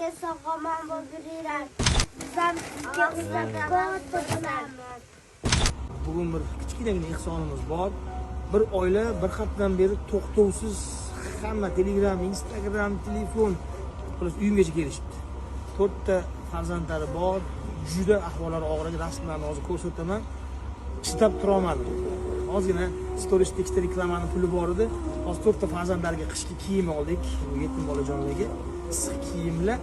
baxtiga sog'-omon bo'lib yuringlar. Biz ham sizga katta bo'lamiz. Bugun bir kichkinagina ehsonimiz bor. Bir oila bir haftadan beri to'xtovsiz hamma Telegram, Instagram, telefon xullas uyimgacha kelishibdi. To'rtta farzandlari bor, juda ahvollari og'ir. Rasmlarni hozir ko'rsataman. Chidab turolmadim. Ozgina storiesda ikkita reklamani puli bor edi. Hozir to'rtta farzandlariga qishki kiyim oldik. Bu yetim bolajonlarga issiq kiyimlar.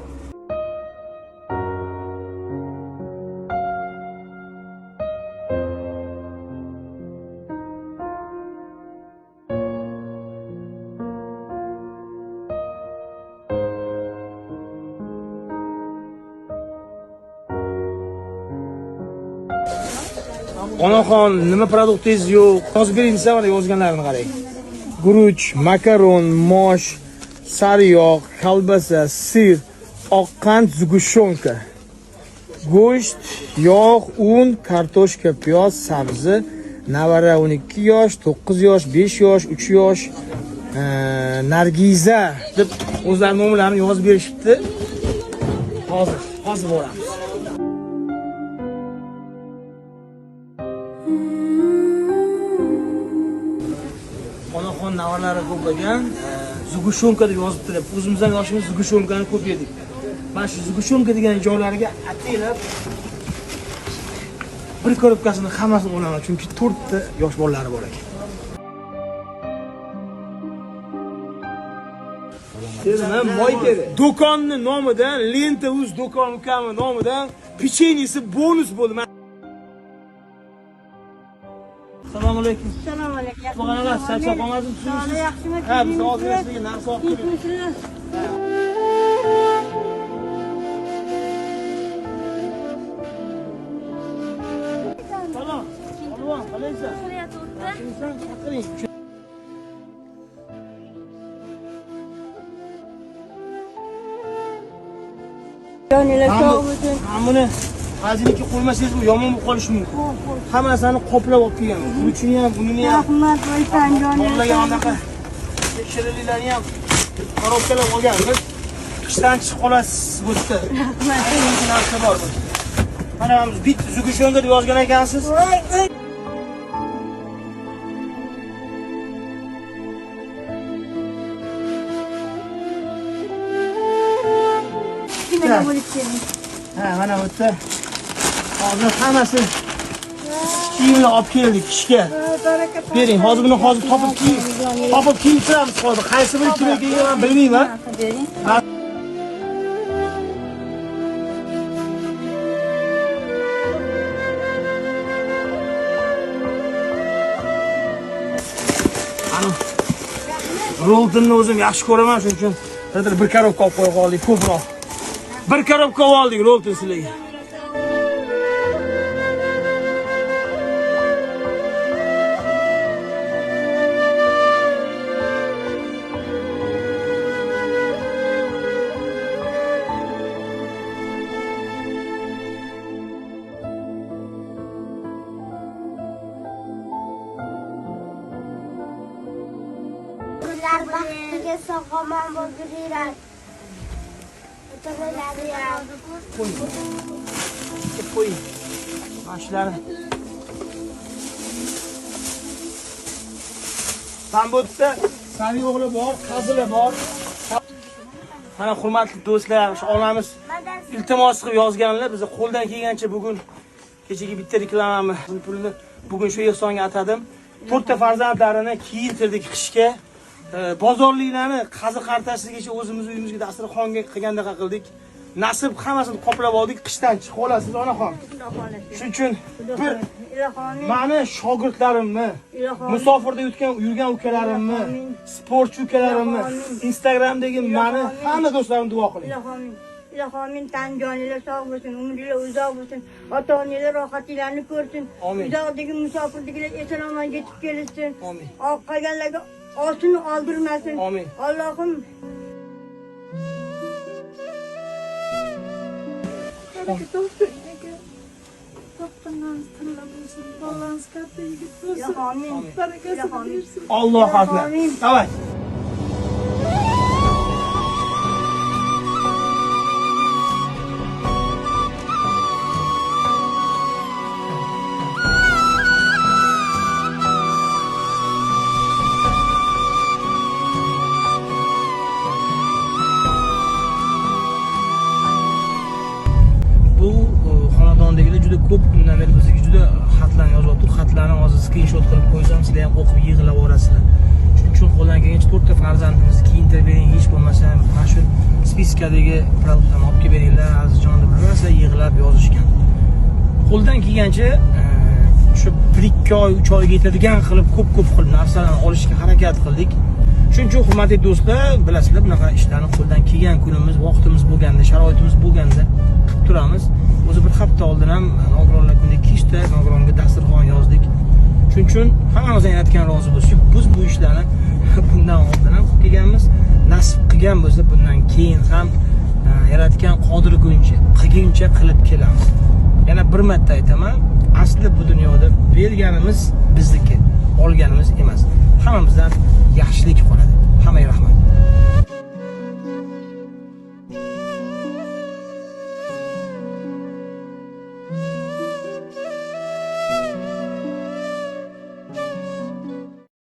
Onaxon, nima produktingiz yo'q? Hozir bering desa, mana yozganlarini qarang. Guruch, makaron, mosh, sariyog', kolbasa, sir, oq qand, zgushonka. Go'sht, yog', un, kartoshka, piyoz, sabzi, navara 12 yosh, 9 yosh, 5 yosh, 3 yosh, Nargiza deb o'zlari nomlarini yozib berishibdi. Hozir boramiz. Onaxon navaralari ko'p ekan, zgushonka deb yozibdi deb. O'zimiz ham yoshimiz zgushonkani ko'p yedik. Mana shu zgushonka degan joylariga ataylab bir korobkasini hammasini olaman, chunki to'rtta yosh bolalari bor ekan. Moy kerak. Do'konni nomidan, Lenta uz do'kon ukami nomidan pecheniyesi bonus bo'ldi. Assalomu alaykum. Assalomu alaykum. Tug'analar, charchab qolmadingmi? Sog'lik yaxshimi? Ha, biz ozgina sizga narsa olib keldik. Tinchmisiniz? Salom. Polvon, qalaysan? Yaxshimisan? Chaqiring. Joninglar sog' bo'lsin. Buni hajiniki qo'ymasangiz bu yomon bo'lib qolishi mumkin. Hammasini qoplab olib kelgan. Guruchini ham, bunini ham. Rahmat bo'lsin, joninglar Bolalarga sog' anaqa shirinliklarni ham korobkalab olganmiz. Qishdan chiqib qolasiz bu yerda. Rahmat. Narsa bor bu. Mana biz bitta zugishonga deb yozgan ekansiz. Kichkina bo'lib keling. Ha, mana bu yerda hozir hammasi kiyimlar olib keldik qishga. Bering, hozir buni hozir topib kiyintiramiz hozir. Qaysi biri kim ekanini men bilmayman. Bering. Roltonni o'zim yaxshi ko'raman, shuning uchun bir korobka olib qo'ya qoldik ko'proq. Bir korobka oldik Rolton sizlarga. Ular baxtiga sog'-omon bo'lib yuringlar. Ota-onalari ham. Qo'ying. Mana shularni. Mana bu yerda sariy o'g'li bor, qazili bor. Mana hurmatli do'stlar, shu onamiz iltimos qilib yozganlar, biz qo'ldan kelgancha bugun kechagi bitta reklamani pulini bugun shu ehsonga atadim. To'rtta farzandlarini kiyintirdik qishga. Bozorliklarni qazi qartasigacha o'zimiz uyimizga dasturxonga qilgandaqa qildik. Nasib hammasini qoplab oldik, qishdan chiqib olasiz onaxon. Shuning uchun bir mani shogirdlarimni, musofirda yurgan ukalarimni, sportchi ukalarimni, Instagramdagi mani hamma do'stlarimni duo qiling. Ilohomin tan joninglar sog' bo'lsin, umringlar uzoq bo'lsin, ota-onalar rohatinglarni ko'rsin. Amin. Uzoqdagi musofirdagilar eson-omon yetib kelishsin. Amin. Qolganlarga olsin oldirmasin. Amin. Allohim Baraka topsin aka. Topqanlaringiz tilla bo'lsin, bolalaringiz katta yigit bo'lsin. Ilohomin. Barakasini bersin. Allohu akbar. Давай. juda ko'p kundan beri bizga juda xatlarni yozyapti. Xatlarni hozir skrinshot qilib qo'ysam, sizlar ham o'qib yig'lab yuborasizlar. Shuning uchun qo'ldan kelgancha to'rtta farzandimizni kiyintirib bering, hech bo'lmasa mana shu списка dagi produktlarni olib kelib beringlar, azizjon, deb rosa yig'lab yozishgan. Qo'ldan kelgancha shu 1-2 oy, 3 oyga yetadigan qilib ko'p-ko'p qilib narsalarni olishga harakat qildik. Shuning uchun, hurmatli do'stlar, bilasizlar, bunaqa ishlarni qo'ldan kelgan kunimiz, vaqtimiz bo'lganda, sharoitimiz bo'lganda qilib turamiz. O'zi bir hafta oldin ham nogironlar kunida 200 ta nogironga dasturxon yozdik. Shuning uchun hammamizdan Yaratgan rozi bo'lsin. Biz bu ishlarni bundan oldin ham qilib kelganmiz. Nasib qilgan bo'lsa, bundan keyin ham Yaratgan qodir kuncha, qilguncha qilib kelamiz. Yana bir marta aytaman, asli bu dunyoda berganimiz bizniki, olganimiz emas. Hammamizdan yaxshilik qoladi.